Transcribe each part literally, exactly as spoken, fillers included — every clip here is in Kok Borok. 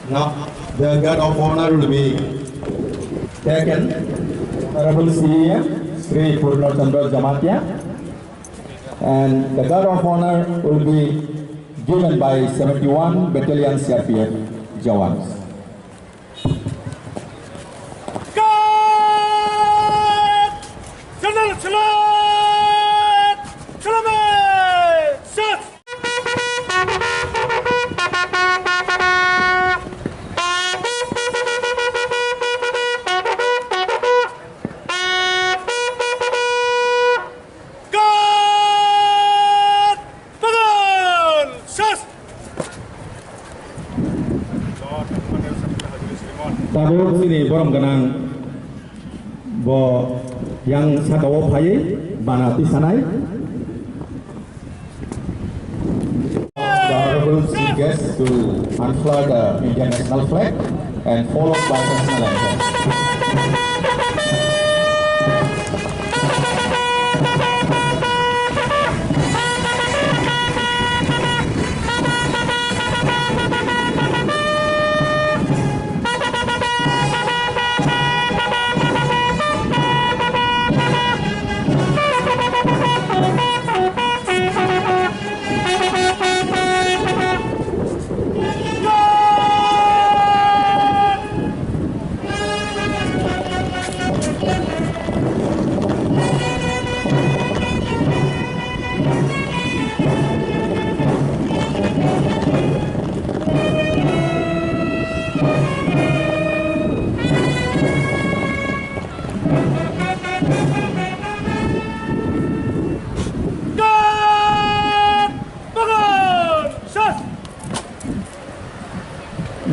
Now, the guard of honor will be taken. Honorable C E M, Shri Purna Chandra Jamatia, and the guard of honor will be given by seventy-one Battalion C R P F jawans. Guard! General Salute! Salute! Shoot! Guard! Pagal! Sas! Tabuk chini borom gwnang bo yang saka o phaiwi bana twi sanai. The Honorable Chief Guest to unfurl the Indian National Flag and followed by National Anthem.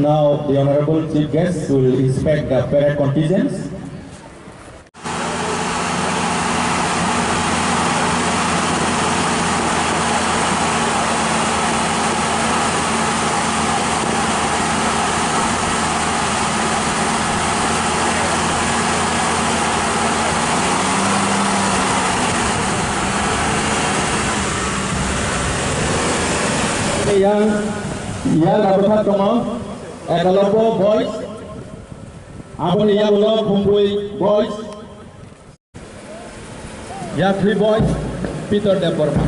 Now, the Honorable Chief Guest will inspect the parade contingents. Yang, yang rwkha tongo, Ekalobbo Boys. Aboni yagulo Phungpui Boys. Yathwi Boys, Peter Debbarma.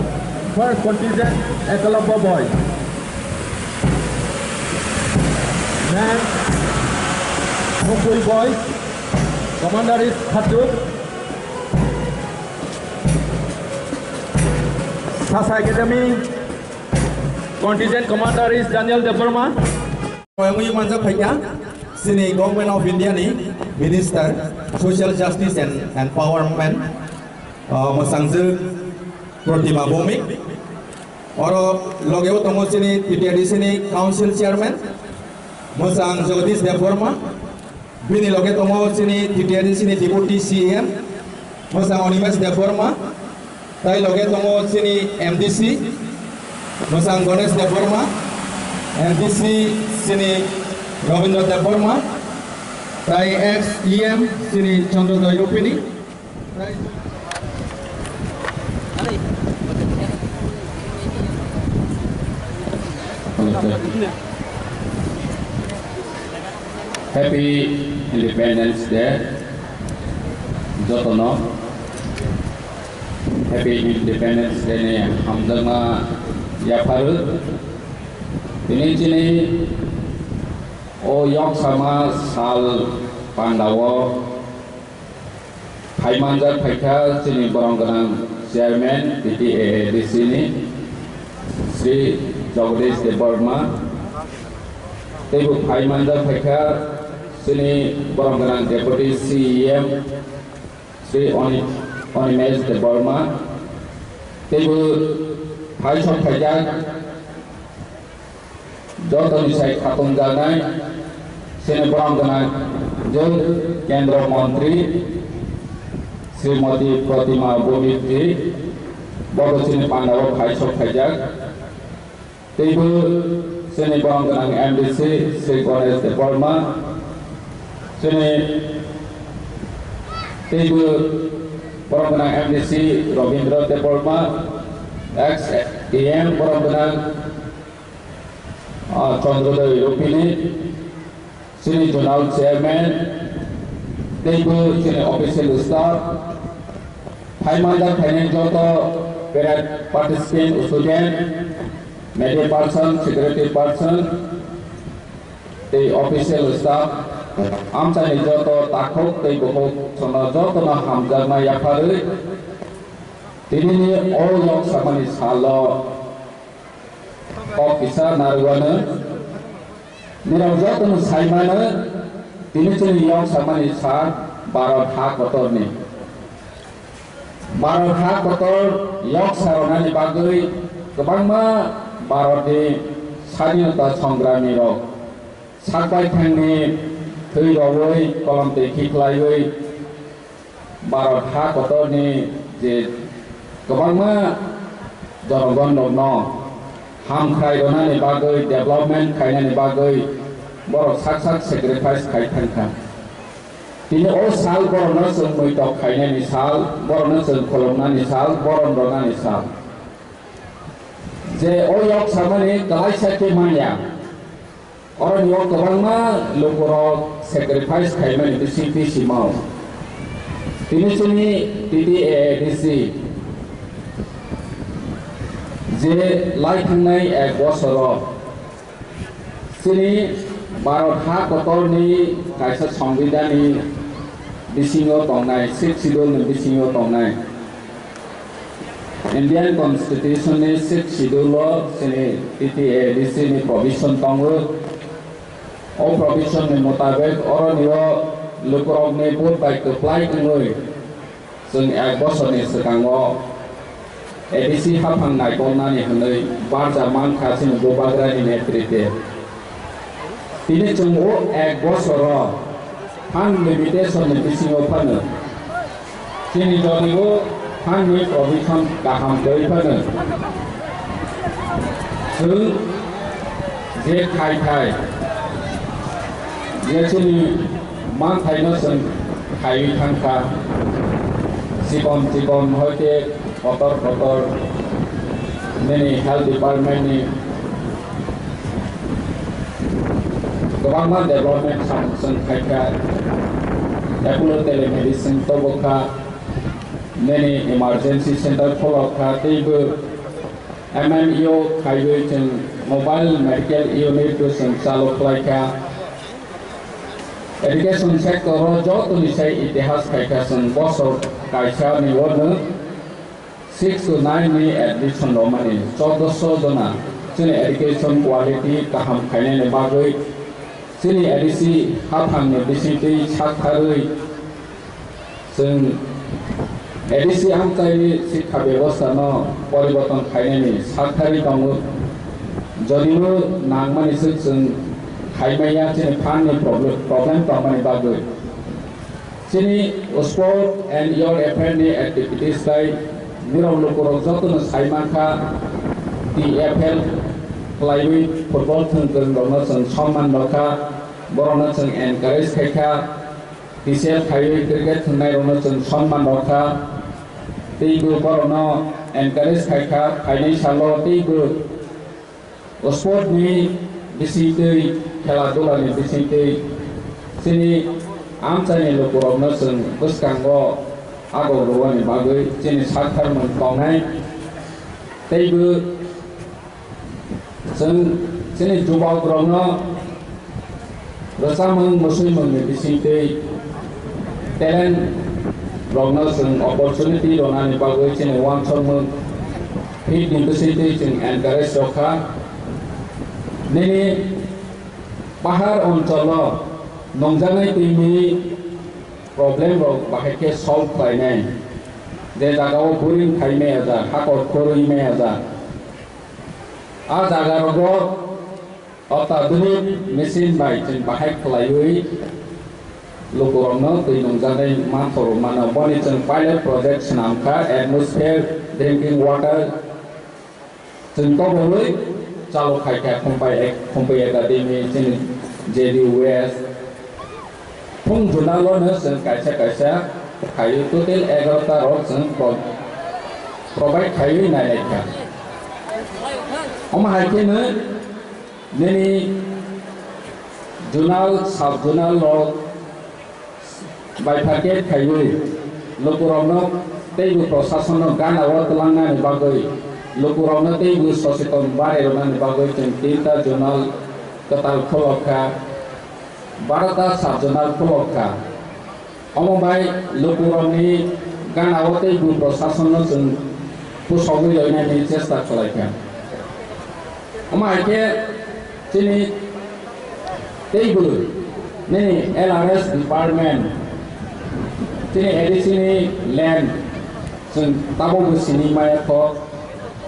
First contingent, Ekalobbo Boys. Men, Phungpui Boys. Commander is Khattuk. Sasa Academy. Contingent commander is Daniel Debbarma. Koyangwi manjak phaikha chini Government of India ni Minister Social Justice and Empowerment, uh, mwsangju Protima Bhowmik. Oro logeo tongo chini T T A D C ni Council Chairman mwsang Jagadish Debbarma. Bini loge tongo chini T T A D C ni Deputy C E M, mwsang Animesh Debbarma. Tai loge tongo chini M D C, mwsang Ganesh Debbarma, M D C chini Rabindra Debbarma, tai ex E M chini Chandrodoy Rupini. Happy Independence Day, jotono. Happy Independence Day ni hamjakma yapharu. Tini chini o yoksama sal pandao phai manjak phaikha chini borom gwnang Chairman T T A A D C ni Shri Jagadish Debbarma, teibo phai manjak phaikha chini borom gwnang Deputy C E M Shri Oni-, Animesh Debbarma, teibo phai sok phaijak. Jotoni sai khatung janai, chini borom gwnang je Kendra Montri Srimati Protima Bhowmik ji, bobo chini pandao phai sok phaijak. Teibo chini borom gwnang M D C Shri Ganesh Debbarma, chini teibo borom gwnang M D C Rabindra Debbarma, ex E M borom gwnang ah, Chandrodoy Rupini, Chini zonal chairman, teibo chini official staff, phai manjak phainai joto parade participant, student, media person, security person, tei official staff, amchaini joto takhuk tei bukhuk sono jotono hamjakma yapharwi, tinini o yok samani salo kok kisa narwkano. Nirok jotono saimano, tini chini yok samani sa Bharat ha kotorni. Bharat ha kotor yok saronani bagwi kwbangma Bharatni sadinota songgramirok sakbai thangni thwi rogwi kolom twi khiklaiwi Bharat ha kotorni je kwbangma jonogonrokno hamkhrai rwnani bagwi, development khainani bagwi borok sak sak sacrifice khai thangkha. Tini o sal borokno chwng muitok khainani sal, borokno chwng khulumnani sal, borom rwnani sal. Je o yok samani kwlaisa khe manya. Oroni o kwbangma lukurok sacrifice khaimani bisingtwi sima o. Tini chini T T A A D C je lai thangnai ek bosoro chini Bharat ha kotorni kaisa songbidanni bisingo tongnai, Sixth Schedule ni bisingo tongnai. Indian Constitution ni Sixth Schedule o chini T T A D C ni provision tongo. O provision ni mutabek oroni o lukurokni vote bai kwplai wngwi chwng ek bosorni swkango A D C haphang naikolnani hwnwi barja mankha chini Bubagrani netrite. Tini chwng o ek bosoro fund limitation ni bisingo phano chini joni o fund ni provision kaham twi phano chwng je khai khai je chini manthaino chwng khaiwi thangkha. Chikon chikon hoite kotor kotor nini health department ni kwbangma development samung chwng khaikha. Apollo telemedicine tobokha, nini emergency center kholokha, teibo M M E O khaiwi chwng mobile medical unit bo chwng chalu khlaikha. Education sector o jotoni sai itihas khaikha chwng bosor kaisa ni ono six to nine ni admission romani choddoso jona chini education quality kaham khainani bagwi chini A D C haphangni bisingtwi saktharwi chwng A D C amchaini sikha bebostha no poriborton khainani saktharwi tongo. Jodibo nangmani swk chwng khaimaya chini fund ni problem, problem tongmani bagwi. Chini sport and youth affair ni activities tai nirok lukurok jotono sai mankha, T F L khlaiwi football thwng kwrwng rokno chwng sonman rwkha, borokno chwng encourage khaikha, T C L khaiwi cricket thwngnai rokno chwng sonman rwkha, teibo borokno encourage khaikha, phainai salo teibo O sport ni bisingtwi, khela dula ni bisingtwi, chini amchaini lukurokno chwng bwskango agok rwani bagwi chini saktharmung tongnai. Teibo chwng chini jubokrokno rwchapmung, mwswimung ni bisingtwi talent rokno chwng opportunity rwnani bagwi chini uansukmung, fit ni bisingtwi chwng encourage rwkha. Nini pahar oncholo nungjaknai twini problem rok bahai khe solve khlainai. Je jaga o boring khai maya jak, hakor khorwi maya jak, a jaga rogo Otadhunik machine bai chwng bahai khlaiwi lukurokno twi nungjaknai manthok rw mano. Boni chwng pilot project swnam kha, atmosphere drinking water chwng tobogwi chalo khai kha, Khumpai Ac-, Khumpai Academy, chini J D West. Phung jwnalo no chwng kaisa kaisa khaiwi total egaroh ta rok chwng pro-, provide khaiwi nailai kha. Omo hai kheno nini Zonal, sub-zonal rok bifurcate khaiwi lukurokno teibo prosasonno ganao twlangnani bagwi, lukurokno teibo soseton barirwnani bagwi chwng tinta zonal kwtal khulok kha, barota sub-zonal khulok kha. Omo bai lukurokni ganao teibo prosasonno chwng pusogwi roinani chesta khlai kha. Omo hai khe chini teibo nini L R S department, chini A D C ni land chwng tabukbo sini maya kho,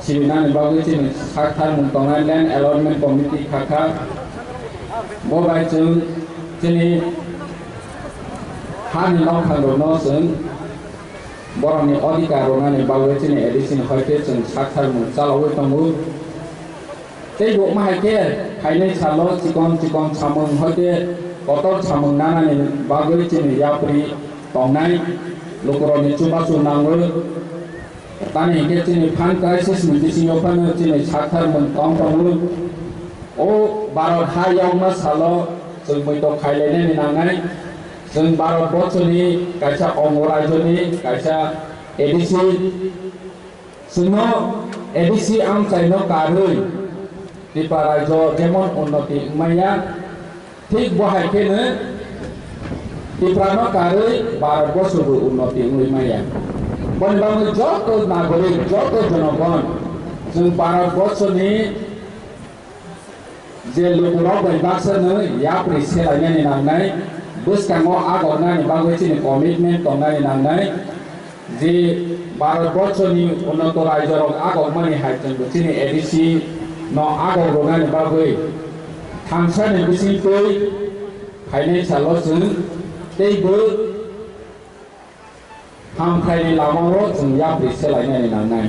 sinani bagwi chini sak tharmung tongnai land allotment committee kha kha. Bo bai chwng chini hani nokhangrokno chwng borokni odhikar rwnani bagwi chini A D C ni hoite chwng sak tharmung chalogwi tongo. Tei bo wngma hai khe phainai salo chikon chikon samung hoite kotor samung nanani bagwi chini yapri tongnai lukurokni chubachu nango. Tamni hinkhe chini fund crisis ni bisingo phano chini sak tharmung tong tongo. O Bharat ha yokma salo chwng muitok khailainani nangnai. Chwng Bharat borchoni kaisa ongo rajyoni kaisa A D C. Chwngno A D C amchaino karwi Tripura rajyo jemon unnoti wngmaya, thik bo hai kheno Tripurano karwi Bharat borsobo unnoti wngwi maya. Boni bagwi joto nagorik, joto jonogon chwng Bharat borchoni je lukurok bai baksano yapri selainani nangnai, bwskango agoknani bagwi chini commitment tongnani nangnai, je Bharat borchoni unnoto rajyorok agokmani hai chwngbo chini A D C no agok rwnani bagwi thansani bisingtwi phainai salo chwng teibo hamkraini lamao chwng yapri selainani nangnai.